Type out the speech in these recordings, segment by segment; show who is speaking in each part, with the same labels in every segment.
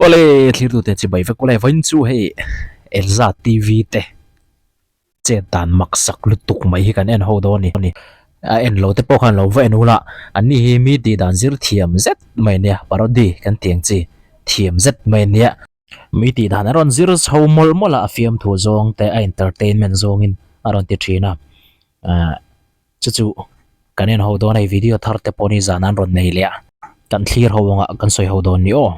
Speaker 1: Awle thlirtute chibai vek awle vawiin chu hei Elza TV te chet dan mak sak lutuk mai hi kan en ho dawn a ni. A en lo te pawh khan lo va en ula an ni hi mi tih dan zir thiam zet mai ania parody kan tih ang chi thiam zet mai ania. Mi tih dan a rawn zir chho mawlh mawlh a a fiamthu zawng te a entertainment zawngin a rawn ti thin a ah. Chu chu kan en ho dawn a hei video thar te pawh ni zan an rawn nei leh a kan thlir ho anga kan sawi ho dawn ni aw.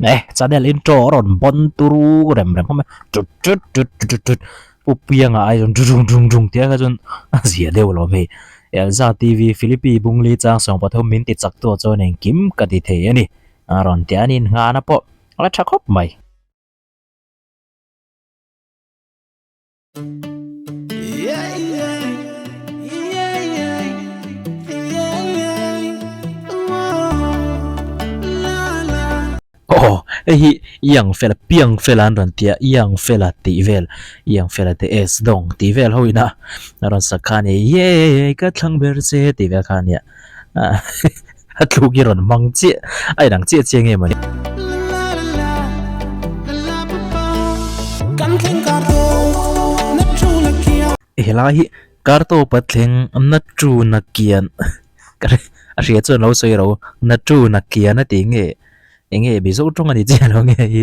Speaker 1: Eh channel intro a rawn bawn turu rem rem khawp mai tut tut tut tut tut Pu Pianga ai chuan drung drung drung tih kha chuan a zia deuh lo hei. Elza TV Philippi Bungli chang 13 min ti chak tu ah chuan engkim ka ti thei a ni. A rawn ti a ni nghana pawh a la tha khawp mai. Aw hei hi Iang Fela Piang Fela an rawn ti a Iang Fela tih vel Iang Fela te S dawng tih vel ho ina a rawn sak kha a ni Yay ka thlang ber che tih vel kha a nia a tluk hi rawn hmang chiah a inang chiah chiah nge mawni. Helai hi Kartawpa thleng na tu na kian ka hre a hria chuan lo sawi ro na tu na kian a tih nge eng nge Mizo tawng a ni chiah lo nge hi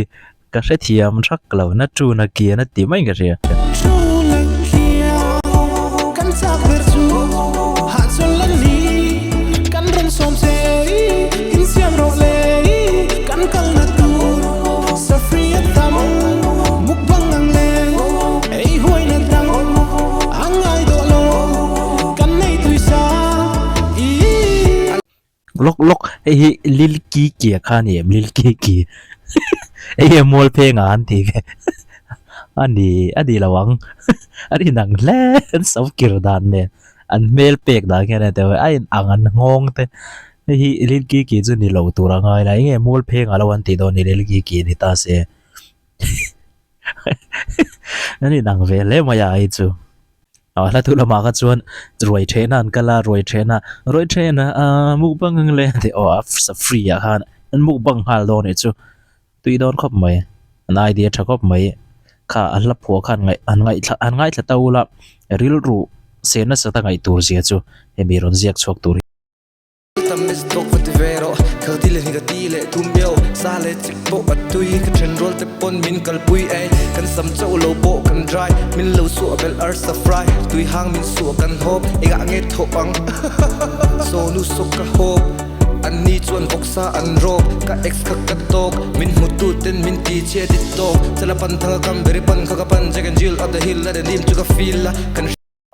Speaker 1: ka hrethiam thak lo na tu na kian a tih mai ka hria. Lawk lawk hei hi lil ki ki a kha a ni em lil ki ki hei hi mual pheng ah an ti ve a ni a ni lo ang an inang hle an so kir dan nen an hmel pek dan khian a deuh a in ang an nghawng te hei hi lil ki ki chu ni lo tur a ngai la enge mual pheng ah lo an tih dawn ni lil ki ki ni ta se. An inang ve hle mai a hei chu a hla thu lamah kha chuan ruai thehna an kal a ruai thehna ruai thehna a mukbang ang le tih aw a free ah khan an mukbang nghal dawn anih chu tui dawn khawp mai an idea tha khawp mai kha a hla phuah khan ngaih an ngaihthla an ngaithla ta ula rilru se nasa ta ngaih tur zia chu hemi rawn ziak chhuak tur hi.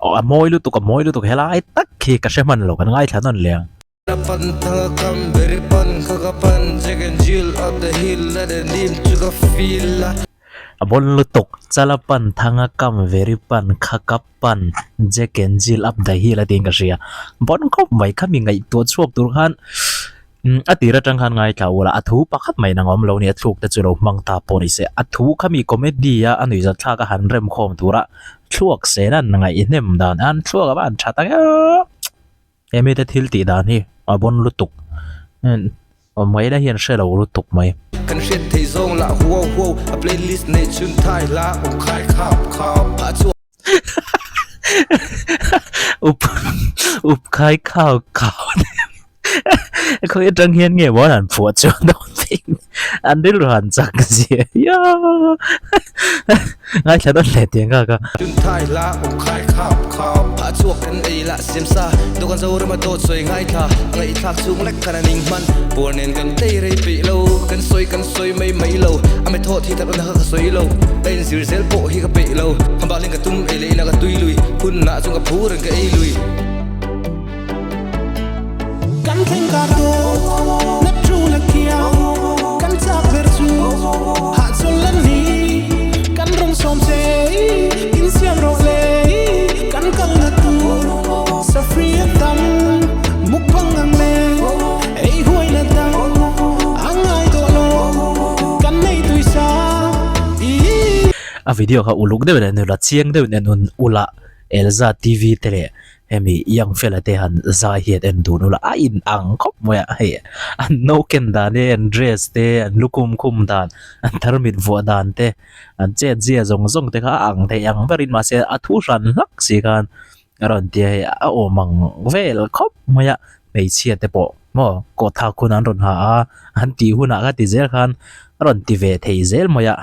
Speaker 1: Aw a mawi lutuk a mawi lutuk helai tak khi ka hre hman lo kan ngaithla nawn leh ang. A bawn lutuk chala pan thanga kam very pan kha ka pan Jack and Jill up the hill a tiin ka hria bawn khawp mai khami ngaihtuah chhuak tur khan Umm a tir atang khan ngaithla u la, a thu pakhat mai nang awm lo ni, a thluk te chu lo hmang ta pawh ni se, a thu kha mi comedy a a nuihzat thlak a han rem khawm tur a, thluak sen an ngaihnem dan an thluak a va han tha tak em, he mite thil tih dan hi a bawn lutuk, awm ngaihna hian hre lo lutuk mai.
Speaker 2: Kan hriat theih zawng lah huau huau a playlist nei chhun thai hla awm khai khap khap a chuak.
Speaker 1: Up up khai khau khau khawi atang hian nge maw an phuah chuan dawn thing an rilru han chak zia hiau ngaithla dawn hle tiang kha ka.
Speaker 2: Chun thai hla awm khai khap khap phah chhuak kan ei lah siam sa dawhkan Zorama dawt sawi ngaithla a ngaihthlak chhung lek khan a ning hman puar nen kan tei rei peih lo kan sawi kan sawi mai mai lo a method hi that awna kha ka sawi lo ka inzir zel pawh hi ka peih lo hambak ka tum ei leh ina ka tui lui hun ah chuan ka phur reng ka ei lui.
Speaker 3: Kan thleng kar tawp na thu na kiang kan chak ber chu hahchawl an ni kan rawn sawm che in siam rawh le kan kal na tur safri a tam mukbang ang le ei huai na dang a ngai tawh lo kan nei tui sa
Speaker 1: A. video kha uluk deuhin en ula chiang deuhin en un ula Elza TV te leh hemi young fella te han zai hian en dun ula a in ang khawp mai a hei an no ken dan te an dress te an lukhum khum dan an tarmit vuah dan te an chet zia zawng zawng te kha a ang thei ang berin mahse a thu hran hlak si khan a rawn ti a hei a awm ang vel khawp mai a hmeichhia te pawh maw kawt thak hun an rawn ha a an tih hunah kha ti zel khan a rawn ti ve thei zel mai a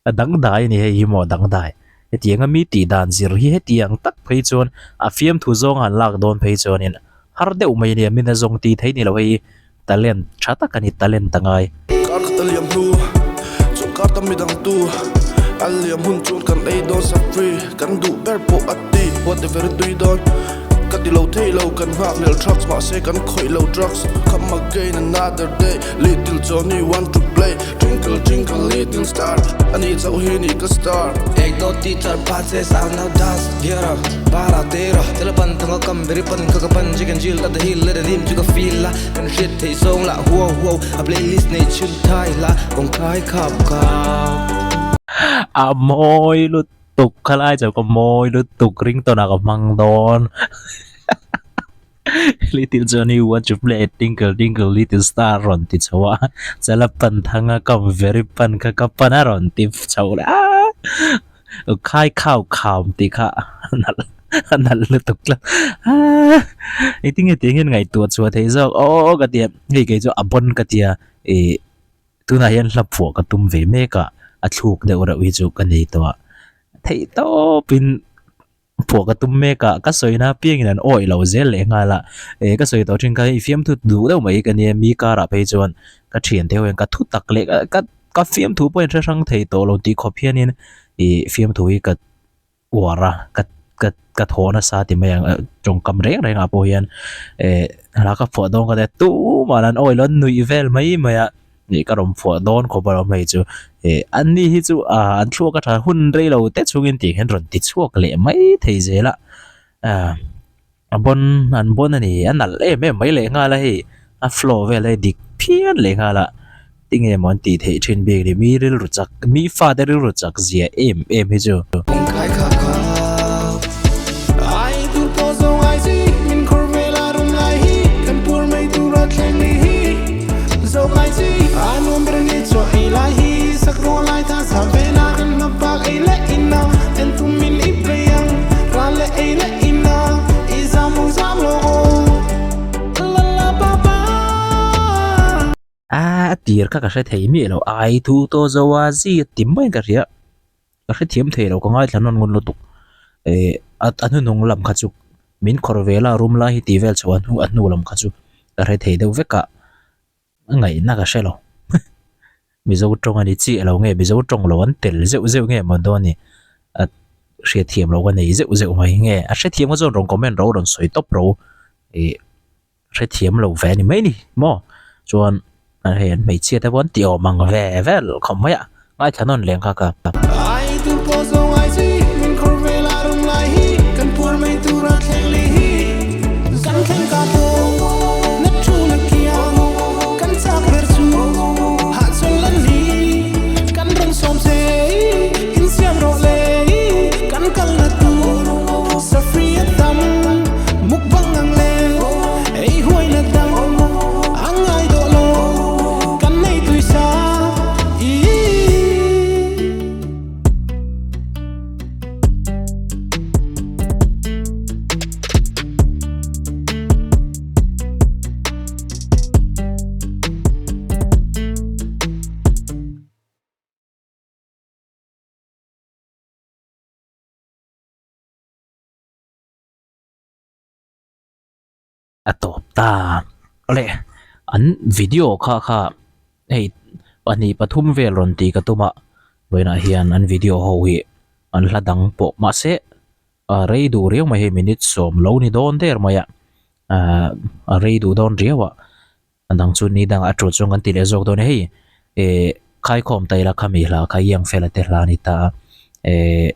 Speaker 1: a dangdai a ni hei hi maw dangdai hetiang a mi tih dan zir hi hetiang tak phei chuan a fiamthu zawng han lak dawn phei chuanin har deuh mai a nia mina zawng tih theih ni lo hei Talent tha tak a ni talent a ngai.
Speaker 4: Kar khat a liam hnu chuan kar tam midang tu a liam hun chuan kan ei dawn sak free kan duh ber pawh a ti whatever i tui dawn ka ti lo thei lo kan nghak lel trucks mahse kan khawih lo drugs come again another day little Johnny want to play twinkle twinkle little star ani chauh hi ni ka star.
Speaker 2: Ek do ti char pa che sa now dance gyara bara tera chela pan thanga kam beri pan kha ka pan chicken jil ta the hill let a rim chu ka feel la kan hriat theih zawng lah huau huau a playlist nei chhun thai la kawng khai khap khap.
Speaker 1: A mawi lutuk khalai chu ka mawi lutuk ringtone ah ka hmang dawn. Little Johnny want to play twinkle twinkle little star rawn ti chho a chala pan thanga kam very pan kha ka pan a rawn ti chho leh a khai khau kham tih kha a nalh a nalh lutuk tlat a engtin nge tih hian ngaihtuah chhuah theih zawk aw ka tia hei kei chu a bawn ka tia ih tunah hian hla phuah ka tum ve mek a a thluk deuh reuh hi chu ka nei tawh a theih tawpin. Phuah ka tum mek a, ka sawina apiangin an awih lo zel leh nghal a, eh ka sawi tawh thin kha hei fiamthu duh deuh mai ka nia mi karah phei chuan ka thiante ho hian ka thu tak leh ka ka fiamthu pawh in hre hrang thei tawh lo tih khawp hianin ih fiamthu hi ka uar a ka ka ka thaw nasa ti mai ang tawngkam reng reng ah pawh hian eh hla ka phuah dawn ka tia tumah an awih lo an nuih vel mai mai a. Nih ka rawn phuah dawn khawp a hei chu eh an ni hi chu ah an thluak a tha hun rei lo te chungin tih hian rawn ti chhuak leh mai thei zel a ah a bawn an bawn a ni a nalh em em mai leh nghal a hei a flow vel a dik phian leh nghal a tinge maw an tih theih thin bik ni mi rilru chak mi fate rilru chak zia em em hi chu. A tir kha ka hre thei miah lo ai thu tawh zo a zia ti maiin ka hria. Ka hrethiam thei lo ka ngaithla nawn ngun lutuk eh a a hnuhnung lam kha chu min khawr ve la room lai hi tih vel chho a hnu a hnu lam kha chu ka hre thei deuh vek a a ngaihna ka hre lo mizo tawng a ni chiah lo nge mizo tawng lo an tel zeuh zeuh nge maw dawn ni a hriatthiam loh ka nei zeuh zeuh mai nge a hrethiam kha chuan rawn comment ro rawn sawi tawp ro ih. Hrethiam lo ve a ni mai ni maw? Chuan hei an hmeichhia te pawh an ti awm ang ve vel khawp mai a, ngaithla nawn leh nghak a. A tawp ta awle an video kha kha hei pahnih pathum vel rawn tih ka tum a vawiinah hian an video ho hi an hla dang pawh mahse a rei duh riau mai hei minute sawm lo ni dawn der mai a ahh a rei duh dawn riau a. A dang chu ni dangah a tul chuan kan ti leh zawk dawn a hei eh khaikhawm ta ila khami hla kha iang fela te hla a ni ta a eh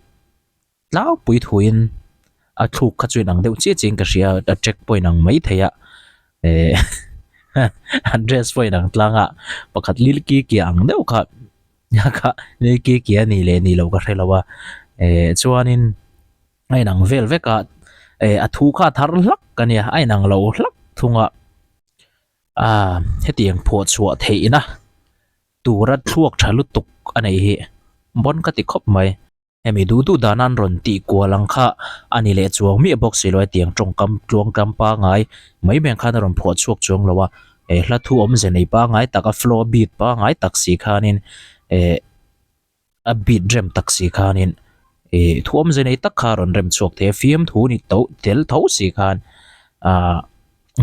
Speaker 1: tlangpui thuin a thluk kha chu inang deuh chiah chiah in ka hria a track pawh inang mai thei a eh an dress pawh inang tlang a pakhat lil ki ki ang deuh kha. Kha nui ki ki a nih leh nih loh ka hre lo a eh chuanin a inang vel vek a eh a thu kha a thar hlak a nia a inang lo hlak thung a ah hetiang phuah chhuah theihna tura thluak tha lutuk a neih hi bawn ka ti khawp mai. Hemi duh duh dan an rawn tih kual ang kha a ni leh chuang miah bawk si lo a tiang tawngkam tluangkam pangai mai mai ang khan a rawn phuah chhuak chuang lo a, eh hla thu awmze nei pangai tak a flow a beat pangai tak si khanin eh a beat rem tak si khanin ih thu awmze nei tak kha a rawn rem chhuak thei a fiamthu ni tho tel tho si khan ah.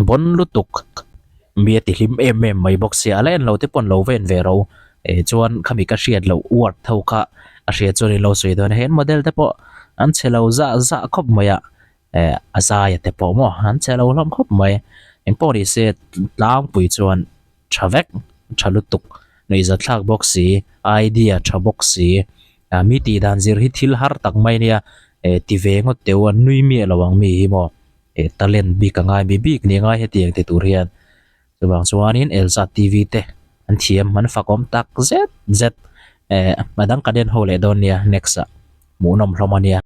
Speaker 1: Bawn lutuk mi a ti hlim em em mai bawk sia a la en lo te pawn lo va en ve ro eh chuan khami ka hriat loh word ho kha a hriat chuan in lo sawi dawn a hen model te pawh an chhe lo zah zah khawp mai a eh a zaia te pawh maw an chhe lo hlawm khawp mai engpawh ni se tlangpui chuan tha vek tha lutuk nuihzat thlak bawk si idea tha bawk si ah mi tih dan zir hi thil har tak mai ania eh ti ve ngawt teuh a nui miah lo ang mi hi maw. eh talent bik a ngai mi bik ni a ngai hetiang ti tur hian chuvang chuanin Elza T_V te an thiam an fakawm tak zet zet eh a dang kan en ho leh dawn nia next ah hmuhnawm hlawm a nia.